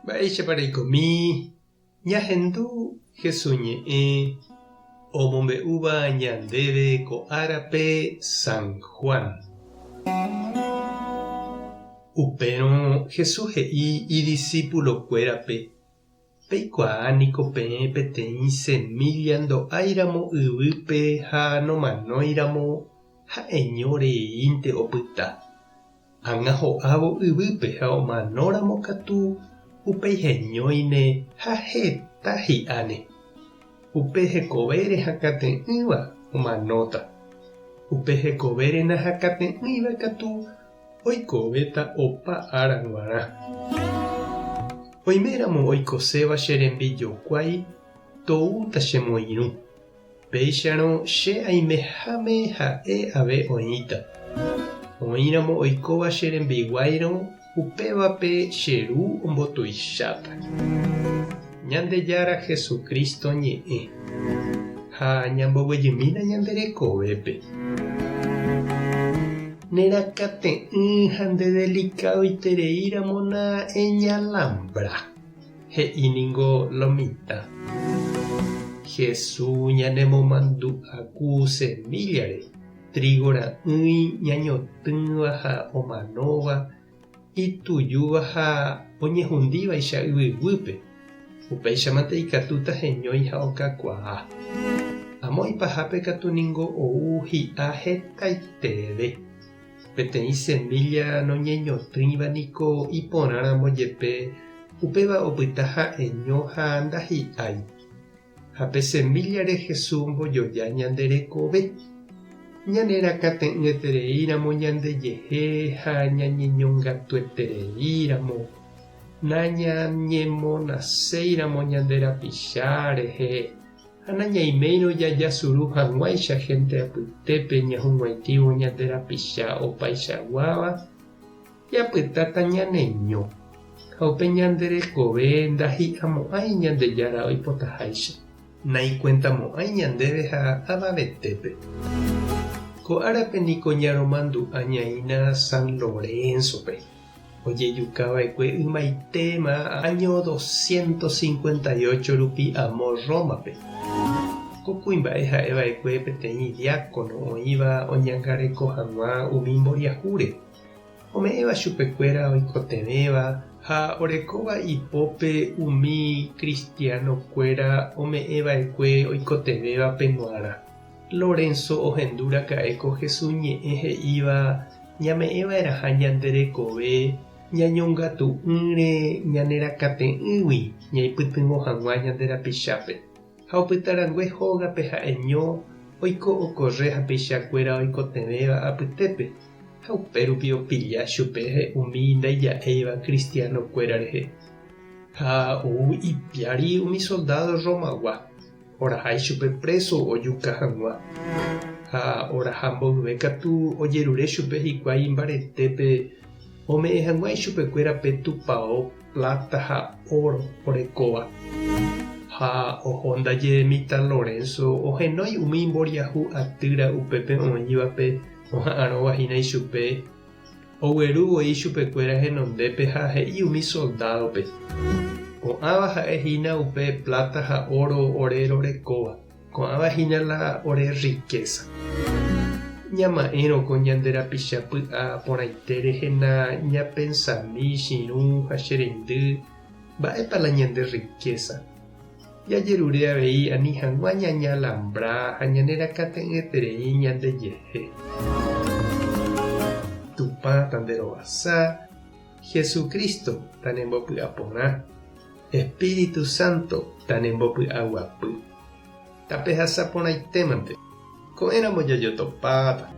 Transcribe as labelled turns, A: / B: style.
A: Mba'éichapa reikomi ñahendu Jesús ñe'ẽ omombe'úva ñandéve ko árape San Juan. Upérõ Jesús he'i idisípulokuérape, Peikuaa niko peẽ peteĩ semílla ndo'áiramo yvýpe ha nomanóiramo ha'eño reínte opyta. Ág̃a ho'ávo yvýpe ha omanóramo katu upéi heñóine ha heta hi'áne. Upe hekovére hakate'ỹva omanóta. Upe hekovére nahakate'ỹiva katu oikovéta opa ára g̃uarã. Oiméramo oikoséva che rembijokuái toúta chemoirũ. Péicharõ che aimeháme ha'e ave oĩta. Oĩramo oikóva che rembiguáirõ, upévape che Ru ombotuicháta. Ñandejára Jesucristo ñe'ẽ. Ha ñamboguejymína ñande rekovépe. Nerakate'ỹ ha ndedelikadoitereíramo na eñalambra. He'i ningo lo mitã. Jesús ñanemomandu'a ku semíllare, trígo ra'ỹi ñañotỹva ha omanóva, itujúva ha oñehundívaicha yvyguýpe, upéichamante ikatúta heñói ha okakuaa. Amo ipahápe katu ningo ou hi'a hetaiteve. Peteĩ semílla noñeñotỹiva niko iporãramo jepe, upéva opyta ha'eño ha ndahi'ái. Ha pe semíllare Jesús ombojoja ñande rekove. Ñanerakate'ỹetereíramo ñandejehe ha ñañeñongatuetereíramo, nañañemonaséiramo ñande rapicha rehe, Ha nañaiméirõ jajasuru hag̃uáicha hénte apytépe ñahug̃uaitĩvo ñande rapicha opaichaguáva, japytáta ñaneño, ha upe ñande rekove ndahi'amo'ãi Ñandejára oipotaháicha. Naikuentamo'ãi ñandéve ha avavetépe. Ko árape niko ñaromandu'a ñaína San Lorenzo-pe. Ojejukava'ekue ymaitéma áño doscientos cincuenta y ocho rupi amo Rómape. Ko kuimba'e ha'eva'ekue peteĩ diákono oĩva oñangareko hag̃ua umi mboriahúre, ome'ẽva chupekuéra oikotevẽva ha orekóva ipópe umi kristianokuéra ome'ẽva'ekue oikotevẽvape g̃uarã. Lorenzo ohendu raka'e ko Jesús ñe'ẽ he'íva Ñame'ẽva'erãha ñande rekove ñañongatu'ỹre ñane rakate'ỹgui ñaipytyvõ hag̃ua ñande rapichápe. Ha opytarangue hógape ha'eño oiko okorre hapichakuéra oikotevẽva apytépe, ha upérupi opilla chupe umi ndaija'éiva kristianokuéra rehe. Ha ou ipiári umi soldádo Romagua. Oraha ichupe préso ojuka hag̃ua. Ha oraha mboyve katu ojerure chupe hikuái imbaretépe ome'ẽ hag̃ua ichupekuéra pe tupao pláta ha óro orekóva. Ha oho ndaje mitã Lorenzo ohenói umi imboriahu atýra upépe oĩvape oha'arõva hína ichupe, Ogueru voi chupekuéra henondépe ha he'i umi soldádope, Ko'ãva ha'e hína upe pláta ha óro ore rorekóva, ko'ãva hína la ore rrikésa. Ñama'ẽrõ ko ñande rapicha py'a porãite rehe nañapensami chirũ ha che reindy mba'épa la ñande rrikésa. Jajerure avei ani hag̃ua ñañalambra ha ñanerakate'ỹeterei ñandejehe. Tupã tanderovasa, Jesucristo tanembopy'aporã, Espíritu Santo tanembopy'aguapy. Tapehasa porãitémante. Ko'ẽramo jajotopáta.